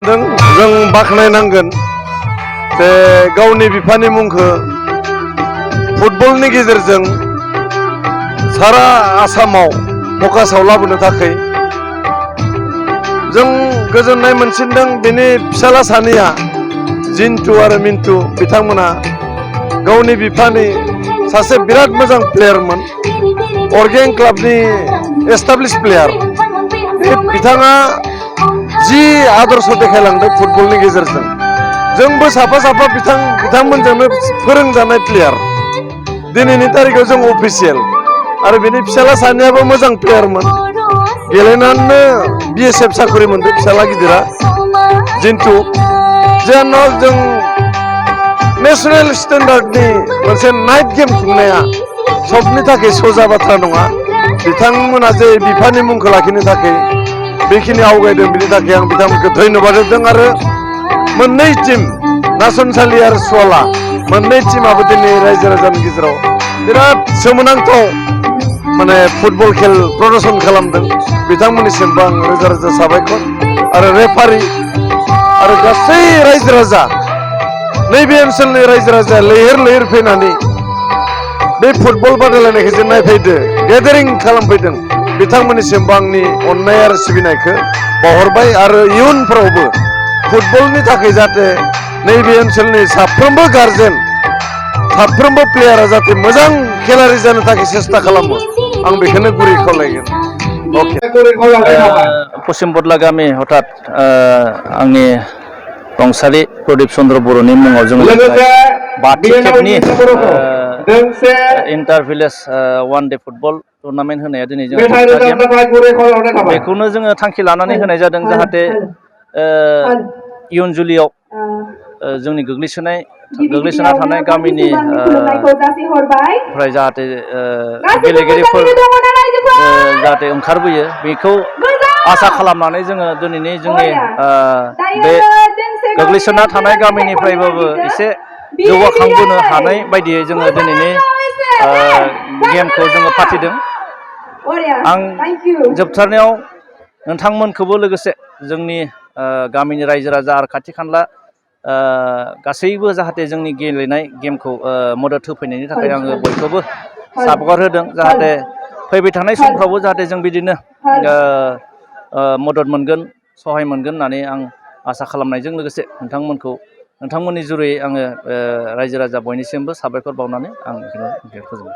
जों बाख्नायनांगोन जे गावनि बिफानि मुंखौ फुटबलनि गेजेरजों सारा आसामाव फकासाव लाबोनो थाखाय जों गोजोननाय मोनसिनदों। बेनि फिसाला सानैया जिन्टु आरो मिन्टु बिथांमोना गावनि बिफानि सासे बिराद मोजां प्लेयारमोन, अर्गें क्लाबनि एस्टाब्लिश प्लेयार। बिथाङा जि आदर्श देखायलांदों फुटबलनि गेजेरजों, जोंबो साफा साफा बिथांमोनजोंनो फोरोंजानाय प्लेयार। दिनैनि तारिखाव जों अफिसियेल आरो बेनि फिसाला सानैयाबो मोजां प्लेयारमोन, गेलेनानैनो BSF साख्रि मोनदों फिसाला गिदिरा जिन्टु। जेन' जों नेसनेल स्टेन्डार्डनि मोनसे नाइट गेम खुंनाया सबनि थाखाय सजा बाथ्रा नङा। बिथांमोना जे बिफानि मुंखौ लाखिनो थाखाय बेखिनि आवगायदों, बेनि थाखाय आं बिथांमोनखौ धन्यबाद होदों। आरो मोननै टीम, नासनसालि आरो सुवाला, मोननै टीमाबो दिनै रायजो राजानि गेजेराव बिराद सोमोनांथाव माने फुटबल खेल प्रदर्शन खालामदों। बिथांमोननिसिमबो आं रोजा रोजा साबायखर। आरो रेफारि आरो गासै रायजो राजा, नैबे ओनसोलनि रायजो राजा लैहोर लैहोर फैनानै बे फुटबल बादायलायनायखौ जों नायफैदो, गेदारिं खालामफैदों। बिथांमोननिसिमबो आंनि अननाय आरो सिबिनायखौ बावहरबाय। आरो इयुनफ्रावबो फुटबलनि थाखाय जाहाथे नैबे ओनसोलनि साफ्रोमबो गारजेन, साफ्रोमबो प्लेयारा जाहाथे मोजां खेलारि जानो थाखाय सेस्था खालामो, आं बेखौनो गुरै खावलायगोन। पश्चिम बदला गामि हठात आंनि रुंसारि प्रदीप चन्द्र बर'नि मुङाव जोङो बाथि खेबनि inter village one day football tournament होनाया दिनै जोङो बेखौनो जोङो थांखि लानानै होनाय जादों, जाहाथे इयुन जोलैयाव जोंनि गोग्लैसोना थानाय गामिनि फ्राय जाहाथे गेलेगिरिफोर जाहाथे ओंखारबोयो, बेखौ आसा खालामनानै जोङो दिनैनि जोंनि बे गोग्लैसोना थानाय गामिनिफ्रायबाबो एसे जौगाखांबोनो हानाय बायदियै जोङो दिनैनि गेमखौ जोङो फाथिदों। आं जोबथारनायाव नोंथांमोनखौबो लोगोसे जोंनि गामिनि रायजो राजा आरो खाथि खाला गासैबो जाहाथे जोंनि गेलेनाय गेमखौ मदद होफैनायनि थाखाय आङो बयखौबो साबायखर होदों। जाहाथे फैबाय थानाय समफ्रावबो जाहाथे जों बिदिनो मदद मोनगोन, सहाय मोनगोन होननानै आं आसा खालामनायजों लोगोसे नोंथांमोननि जुरै आङो रायजो राजा बयनिसिमबो साबायखर बावनानै आं बेखौनो फोजोबबाय।